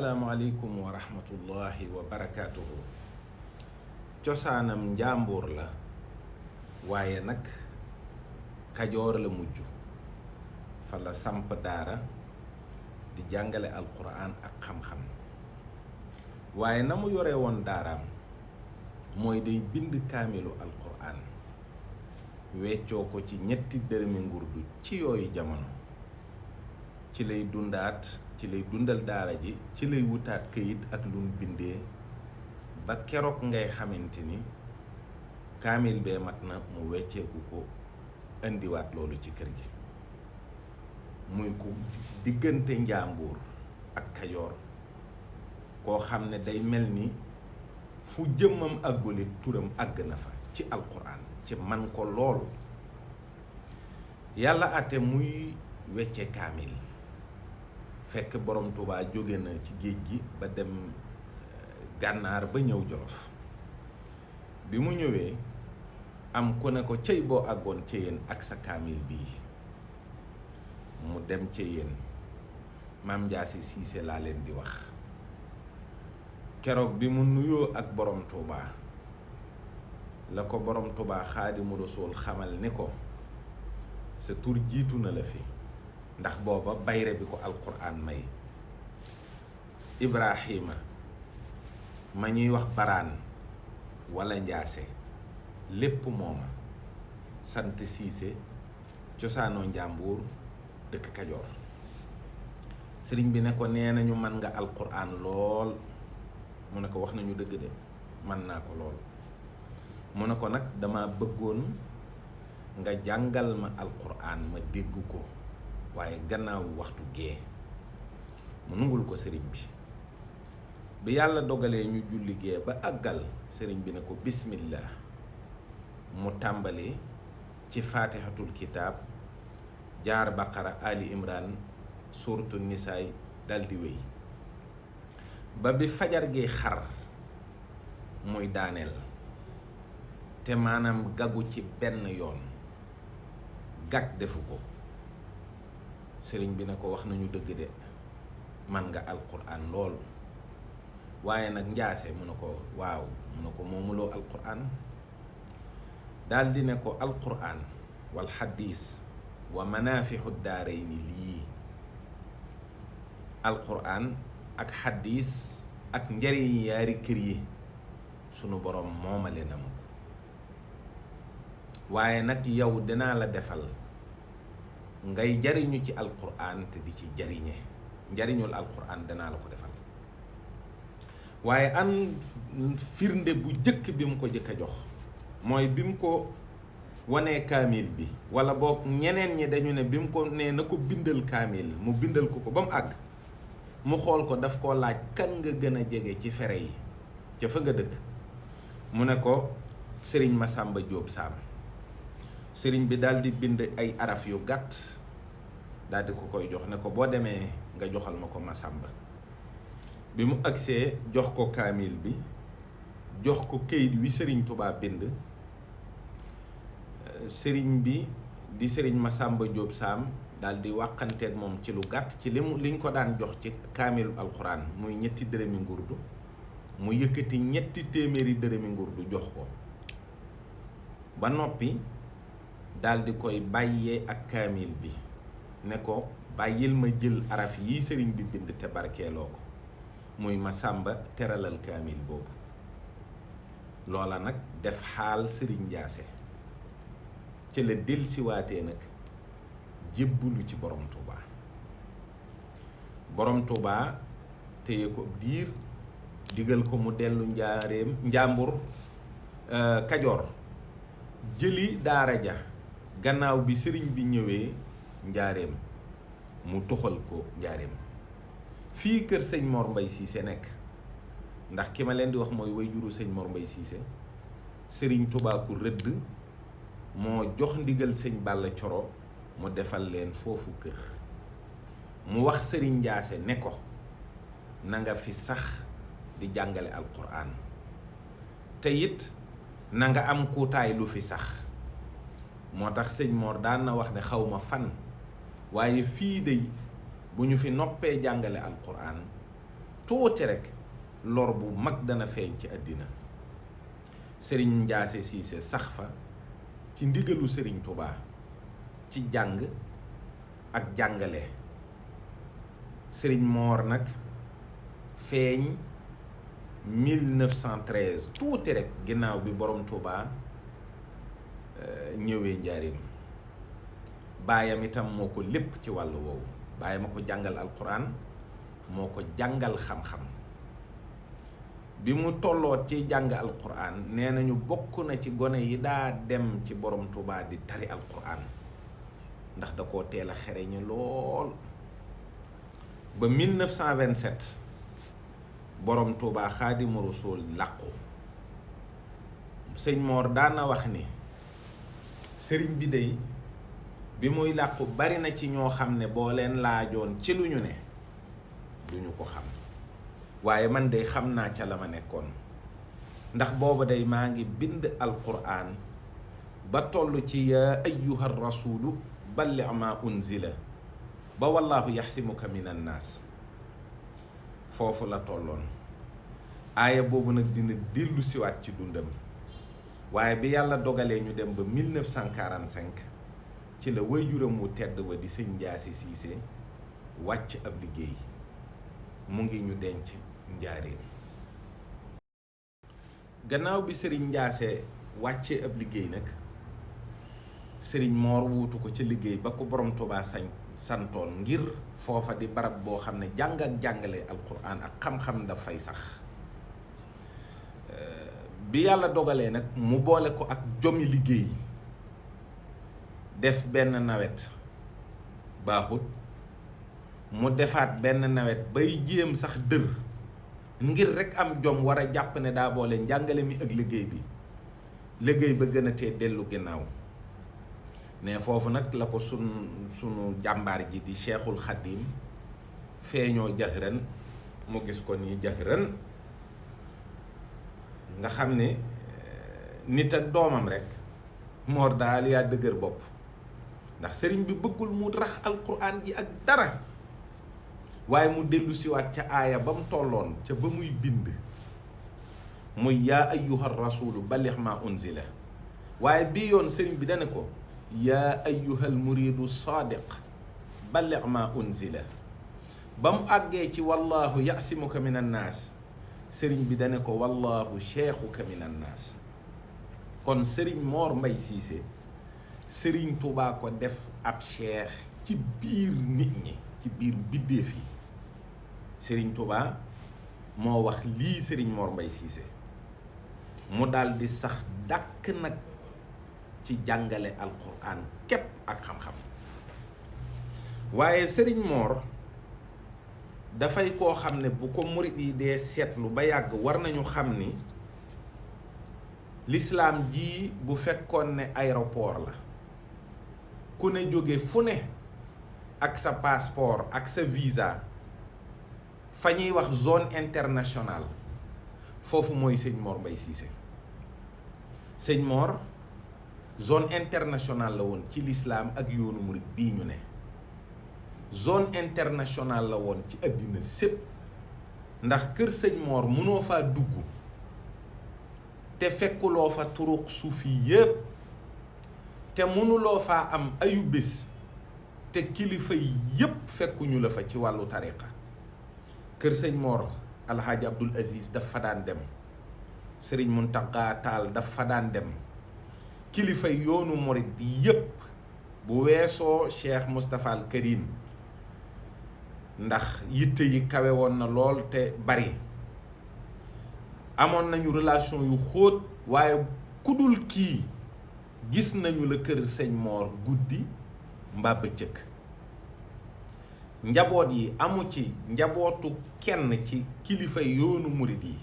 Assalamualaikum warahmatullahi wabarakatuh. Cosaanam njàmbur la waaye nag Kajoor la mujj fa la samp daara di jàngale alquran ak xam-xam waaye na mu yore woon daaraam mooy day bind kaamilu alquran weccoo ko ci ñetti dërëmi ngurdu ci yooyu jamono ci lay dundaat ci lay dundal daara ji ci lay wutaat këyit ak lu mu bindee ba keroog ngay xamante ni kaamil bee mat na mu wecceeku ko indiwaat loolu ci kër gi muy ku diggante njàmbur ak Kajoor koo xam ne day mel ni fu jëmmam àggulit turam àgg na fa ci alquran ci man ko lool yàlla àtte muy wecce kaamil fekk borom Tuubaa jóge na ci géej gi ba dem gànnaar ba ñëw Jolof bi mu ñëwee am ku ne ko cey boo àggoon Ceyeen ak sa kaamil bii mu dem Ceyeen Maam Njaase Siise laa leen di wax keroog bi mu nuyoo ak borom Tuubaa la ko borom Tuubaa Xaadimu Rasuul xamal ni ko sa tur jiitu na la fi ndax booba bayre bi ko alquran may Ibrahima ma ñuy wax baraan wala njaase lépp mooma sant siise cosaanoo njàmbur dëkk Kajoor sëriñ bi ne ko nee nañu man nga alquran lool mu ne ko wax nañu dëgg de man naa ko lool mu ne ko nag dama bëggoon nga jàngal ma alquran ma dégg ko waaye gannaaw waxtu gee mu nungul ko sëriñ bi yàlla dogalee ñu julli gee ba àggal sëriñ bi ne ko bismillah mu tàmbali ci faatihatul kitaab jaar baqara ali imran suuratu nisaay daldi wéy ba bi fajar gi xar muy daaneel te maanaam gagu ci benn yoon gag defu ko sëriñ bi ne ko wax nañu dëgg de man nga alquran lool waaye nag njaase mu ne ko waaw mu ne ko moomuloo alquran daldi ne ko alquran wal xaddiis wa manaafihu daarayni lii alquran ak xaddiis ak njariñ yaari kër yi sunu borom moomale na ma ko waaye nag yow dinaa la defal ngay jariñu ci alquran te di ci jariñe njariñul alquran danaa la ko defal waaye an firnde bu jëkk bi mu ko jëkk a jox mooy bi mu ko wanee kaamil bi wala boog ñeneen ñi dañu ne bi mu ko nee na ko bindal kaamil mu bindal ko ba mu àgg mu xool ko daf koo laaj kan nga gën a jege ci fere yi ca fa nga dëkk mu ne ko sëriñ Masamba Jóob Saam sëriñ bi daal di bind ay araf yu gàtt daal di ko koy jox ne ko boo demee nga joxal ma ko Masamba bi mu agsee jox ko kaamil bi jox ko këyit wi sëriñ Tuubaa bind sëriñ bi di sëriñ Masamba Jóob Saam daal di wàqanteeg moom ci lu gàtt ci liñ ko daan jox ci kaamilu alxuraan muy ñetti dërëmi ngurdu mu yëkkati ñetti téeméeri dërëmi ngurdu jox ko ba noppi daal di koy bàyyee ak kaamil bi ne ko bàyyil ma jël araf yi sëriñ bi bind te barkeeloo ko muy Masamba teralal kaamil boobu loola nag def xaal sëriñ Njaase ci la delsiwaatee nag jébbulu ci borom Tuubaa téye ko diir digal ko mu dellu njàmbur Kajoor jëli daara ja gannaaw bi sëriñ bi ñëwee njaareem mu toxal ko njaareem fii kër sëñ Mor Mbay Siise nekk ndax ki ma leen di wax mooy way juru sëñ Mor Mbay Siise sëriñ Tuubaa ku rëdd moo jox ndigal sëñ Balla Coro mu defal leen foofu kër mu wax sëriñ Njaase ne ko na nga fi sax di jàngale alquran te it na nga am kuutaay lu fi sax moo tax sëñ Mor daan na wax ne xawma fan waaye fii de bu ñu fi noppee jàngale alquran tuuti rek lor bu mag dana feeñ ci àddina. Sëriñ Njaase Siise sax fa ci ndigalu Sëriñ Tuubaa ci jàng ak jàngale. Sëriñ Moor nag feeñ 1913 tuuti rek ginnaaw bi borom Tuubaa ñëwee njaarim. baayam itam moo ko lépp ci wàllu woowu. baayam a ko jàngal alquran, moo ko jàngal xam-xam. bi mu tolloot ci jàng alquran nee nañu bokk na ci gone yi daa dem ci borom Tuubaa di tari alquran ndax da koo teel a xereñe lool. ba 1927 borom Tuubaa Xaadimu Rasuul làqu. sëñ Moor daana wax ni sëriñ bi dey bi muy làqu bari na ci ñoo xam ne boo leen laajoon ci lu ñu ne duñu ko xam, waaye man de xam naa ca la ma nekkoon ndax booba day maa ngi bind alquran ba toll ci yaa ayyuha rasulu balli ma unzila ba wallaahu yaxsimuka min annaas. foofu la tolloon. aaya boobu nag dina dellu siwaat ci dundam, waaye bi yàlla dogalee ñu dem ba 1945 ci la waajuram wu tedd wa di sëñ Njaase Siise wàcc ab liggéey. mu ngi ñu denc njaaréem. gannaaw bi sëriñ Njaase wàccee ab liggéey nag sëriñ Moor wuutu ko ca liggéey ba ko borom Tuubaa santoon ngir foofa di barab boo xam ne jàng ak jàngale alquran ak xam-xam dafay sax. bi yàlla dogalee nag mu boole ko ak jomi liggéey def benn nawet baaxut, mu defaat benn nawet bay jéem sax dër ngir rekk am jom war a jàpp ne daa boole njàngale mi ak liggéey bi, liggéey ba gën a tee dellu ginnaaw. ne foofu nag la ko sunu jàmbaar ji di Cheikhul Khadim feeñoo jahran, mu gis ko nii jahran nga xam ne nit ak doomam rek. Moor daal yaa dëgër bopp ndax sëriñ bi bëggul mu rax alquran ji ak dara, waaye mu dellu siwaat ca aaya ba mu tolloon ca ba muy bind muy yaa ayyuha rasulu balligh ma unzila, waaye bii yoon sëriñ bi dane ko yaa ayyuhal muridu sadiq balligh ma unzila. ba mu àggee ci wallahu yasimuka min annaas sëriñ bi dane ko wallahu cheikhuka min annaas. kon sëriñ Moor Mbay Siise sëriñ Tuubaa ko def ab cheikh ci biir nit ñi, ci biir biddeef yi. sëriñ Tuubaa moo wax lii sëriñ Moor Mbay Siise mu dal di sax dàkk nag ci jàngale alquran képp ak xam-xam. waaye sëriñ Moor dafay koo xam ne bu ko murit yi dee seetlu ba yàgg war nañu xam ni lislaam ji bu fekkoon ne aéroport la, ku ne jóge fu ne ak sa passeport ak sa visa, fa ñuy wax zone internationale, foofu mooy sëñ Moor Mbay Siise. sëñ Moor zone internationale la woon ci lislaam ak yoonu murit bii ñu ne, zone internationale la woon ci àddina sépp, ndax kër sëñ Moor mënoo faa dugg te fekkuloo fa turuq suufi yépp, te mënuloo faa am ayu bés te kilifa yi yépp fekkuñu la fa ci wàllu tariqa. kër sëñ Moor Alxaaji Abdul Aziz daf fa daan dem, sëriñ Muntaqa Taal daf fa daan dem, kilifa yoonu murit yépp bu weesoo Cheikh Moustapha al Karim ndax yitte yi kawe woon na lool te bari, amoon nañu relation yu xóot, waaye ku dul kii gis nañu la kër sëñ Moor guddi mbaa bëccëg. njaboot yi amu ci njabootu kenn ci kilifa yoonu murit yi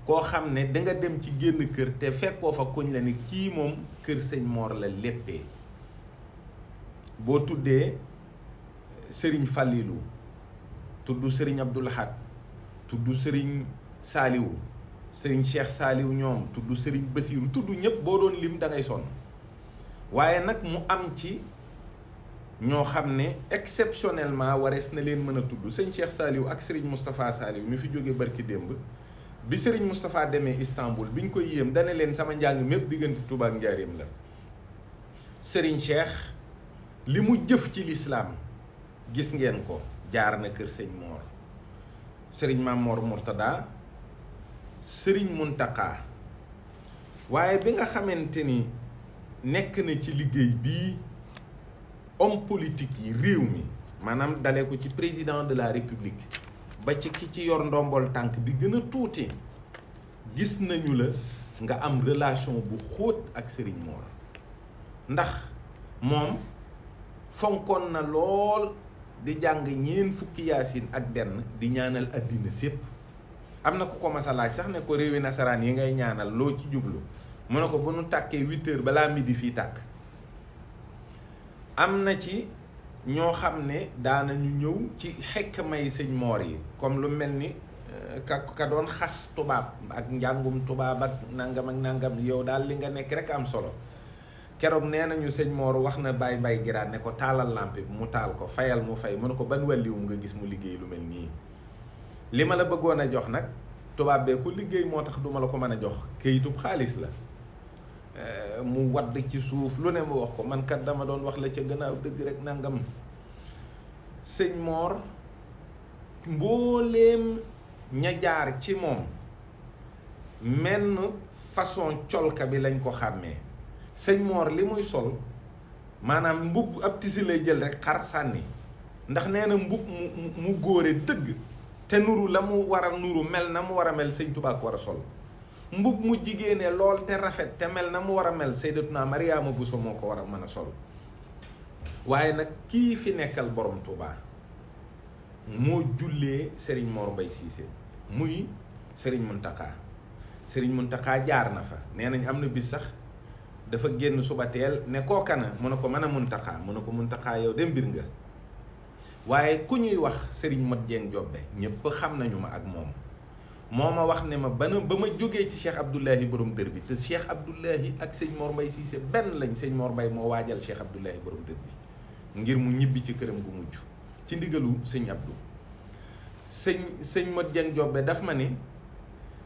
koo xam ne danga dem ci génn kër te fekkoo fa kuñ la ni kii moom kër sëñ Moor la léppee. boo tuddee sëriñ Fàllilu, tudd sëriñ Abdul Ahad, tudd sëriñ Saaliwu, sëriñ Cheikh Saaliwu ñoom, tudd sëriñ Basiiru, tudd ñépp boo doon lim da ngay sonn. waaye nag mu am ci ñoo xam ne exceptionnellement warees na leen mën a tudd sëñ Cheikh Saliou ak Serigne Moustapha Saliou mi fi jóge barki démb bi Serigne Moustapha demee Istanbul bi ñu koy yéem dana leen sama njàng mépp diggante Touba ak Njaaréem la. Serigne Cheikh li mu jëf ci lislaam gis ngeen ko, jaar na kër sëñ Mor, Serigne Mamor Mourtada, Serigne Muntaka. waaye bi nga xamante ni nekk na ci liggéey bii homme politique yi réew mi maanaam dale ko ci président de la république ba ci ki ci yor ndombol tànk bi gën a tuuti, gis nañu la nga am relation bu xóot ak Serigne Mor. ndax moom fonkoon na lool di jàng 4 fukki yaasin ak benn di ñaanal àddina sépp. am na ku ko mas a laaj sax ne ko réewi nasaraan yi ngay ñaanal loo ci jublu mu ne ko bu nu tàkkee 8 heures balaa midi fii tàkk. am na ci ñoo xam ne daanañu ñëw ci xekk may sëñ Mor yi comme lu mel ni ka doon xas tubaab ak njàngum tubaab ak nangam yow daal li nga nekk rek am solo. keroog nee nañu sëñ Mor wax na Baye Mbaye Giraat ne ko taalal lampe bi mu taal ko, fayal mu fay, mu ne ko ban wàlliwum nga gis mu liggéey lu mel nii. li ma la bëggoon a jox nag tubaab bee ku liggéey moo tax duma la ko mën a jox, këyitub xaalis la. mu wadd ci suuf lu ne mu wax ko, man kat dama doon wax la ca gannaaw dëgg rek nangam. sëñ Mor mbooleem ña jaar ci moom menn façon colka bi lañ ko xàmmee. sëñ Mor li muy sol maanaam mbubb ab tisi lay jël rek xar sànni, ndax nee na mbubb mu góore dëgg te nuru la mu war a nuru mel na mu war a mel sëñ Tuubaa ko war a sol. mbub mu jigéene lool te rafet te mel na mu war a mel Sayyidatuna Mariama Bousso moo ko war a mën a sol. waaye nag kii fi nekkal borom Touba moo jullee Serigne Mor Mbaye Cissé muy Serigne Muntaka. Serigne Muntaka jaar na fa, nee nañ am na bis sax dafa génn suba teel ne kookana mu ne ko mën a Muntaka, mu ne ko Muntaka yow de mbir nga. waaye ku ñuy wax Serigne Modou Dieng Jobbe ñëpp xam nañu ma ak moom. moo ma wax ne ma ba ma jógee ci Cheikh Abdoulahi borom dër bi te Cheikh Abdoulahi ak sëñ Mor Mbaye Cissé benn lañ. sëñ Mor Mbaye moo waajal Cheikh Abdoulahi borom dër bi ngir mu ñibbi ci këram gu mujj ci ndigalu sëñ Abdou. sëñ Modou Dieng Jobbe daf ma ne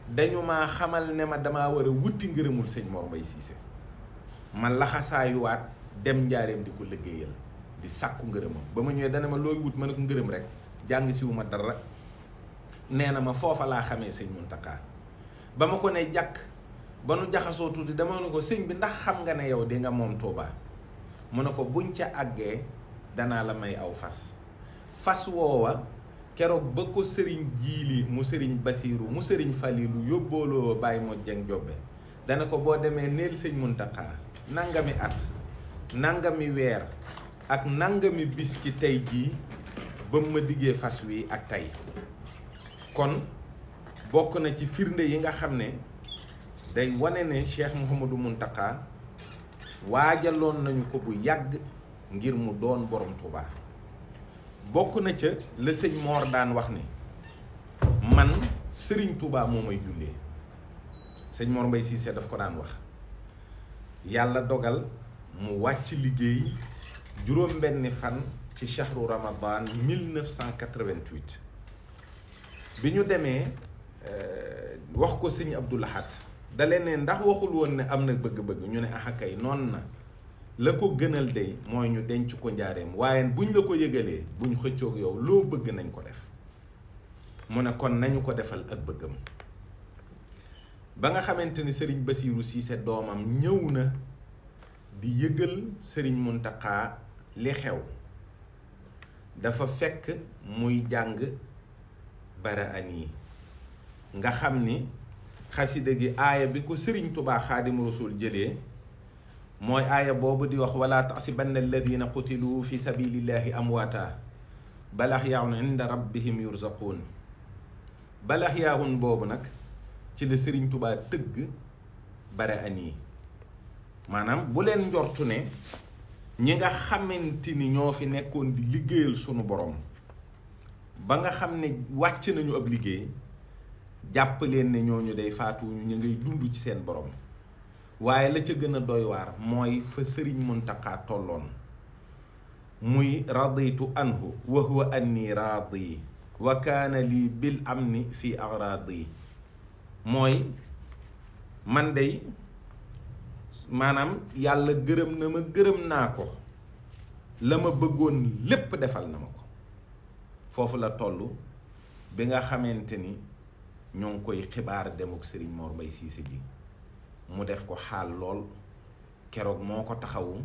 dañu maa xamal ne ma damaa war a wutti ngërëmul sëñ Mor Mbaye Cissé. ma laxasaayuwaat dem njaareem di ko liggéeyal di sàkku ngërëmam. ba ma ñëwee dana ma looy wut ma ne ko ngërëm rek, jàng siwu ma dara. nee na ma foofa laa xamee sëñ Muntaka. ba ma ko ne jàkk ba nu jaxasoo tuuti dama ne ko sëñ bi ndax xam nga ne yow di nga moom Touba. mu ne ko buñ ca àggee danaa la may aw fas. fas woowa keroog ba ko sëriñ Jiili mu sëriñ Basiiru mu sëriñ Falilu yóbbooloo Baye Modou Dieng Jobbe dana ko boo demee neel sëñ Muntaka nangami at nangami weer ak nangami bis ci tey jii ba mu ma diggee fas wi ak tey. kon bokk na ci firnde yi nga xam ne day wane ne Cheikh Mouhamadou Muntaka waajaloon nañu ko bu yàgg ngir mu doon borom Touba. bokk na ca la sëñ Mor daan wax ne man Serigne Touba moo may jullee. sëñ Mor Mbaye Cissé daf ko daan wax. yàlla dogal mu wàcc liggéey juróom-benni fan ci shahru Ramadan 1988. bi ñu demee wax ko sëñ Abdou Lahad da leen ne ndax waxul woon ne am na bëgg-bëgg ñu ne ah kay noonu na la ko gënal day mooy ñu denc ko njaareem waaye buñ la ko yëgalee buñ xëccoog yow loo bëgg nañ ko def. mu ne kon nañu ko defal ak bëggam. ba nga xamante ni Serigne Bassirou Cissé doomam ñëw na di yëgal Serigne Muntaka li xew dafa fekk muy jàng Baraani nga xam ni xasida gi aaya bi ko Sëriñ Tubaa Xaadimu Rasuul jëlee mooy aaya boobu di wax wala taxsibanna alladina qutilu fi sabilillahi amwaata bal ahyaun inda rabbihim yurzaquun. bal ahyaun boobu nag ci la Sëriñ Tubaa tëgg Baraani maanaam bu leen njortu ne ñi nga xamante ni ñoo fi nekkoon di liggéeyal sunu borom ba nga xam ne wàcc nañu ab liggéey jàpp leen ne ñooñu day faatuwuñu ñu ngay dund ci seen borom. waaye la ca gën a doy waar mooy fa Sëriñ Muntaka tolloon muy raditu anhu wa huwa anni raadi wa kaana lii bil amni fi agradi mooy man day maanaam yàlla gërëm na ma gërëm naa ko la ma bëggoon lépp defal na ma ko foofu la toll bi nga xamante ni ñoo ngi koy xibaar demuk Serigne Mor Mbaye Cissé ji mu def ko xaal lool keroog moo ko taxawu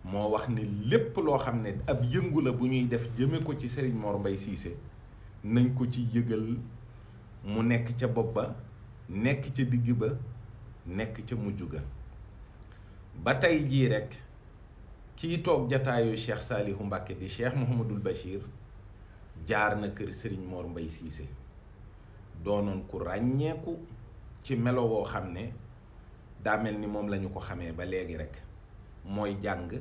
moo wax ni lépp loo xam ne ab yëngu la bu ñuy def jëme ko ci Serigne Mor Mbaye Cissé nañ ko ci yëgal mu nekk ca bopp ba nekk ca digg ba nekk ca mujj ga ba tey jii rekk kii toog jataayu Cheikh Saliou Mbacké di Cheikh Mouhamadul Bachir jaar na kër Serigne Mor Mbaye Cissé doonoon ku ràññeeku ci melo woo xam ne daa mel ni moom lañu ko xamee ba léegi rekk mooy jàng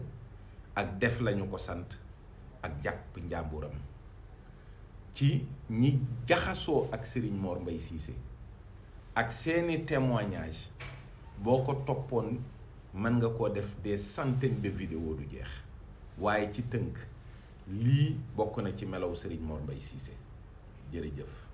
ak def lañu ko sant ak jàpp njàmburam ci ñi jaxasoo ak Serigne Mor Mbaye Cissé ak seeni témoignage boo ko toppoon mën nga koo def des centaines de vidéos du jeex waaye ci tënk lii bokk na ci melaw Serigne Mor Mbaye Cissé jërëjëf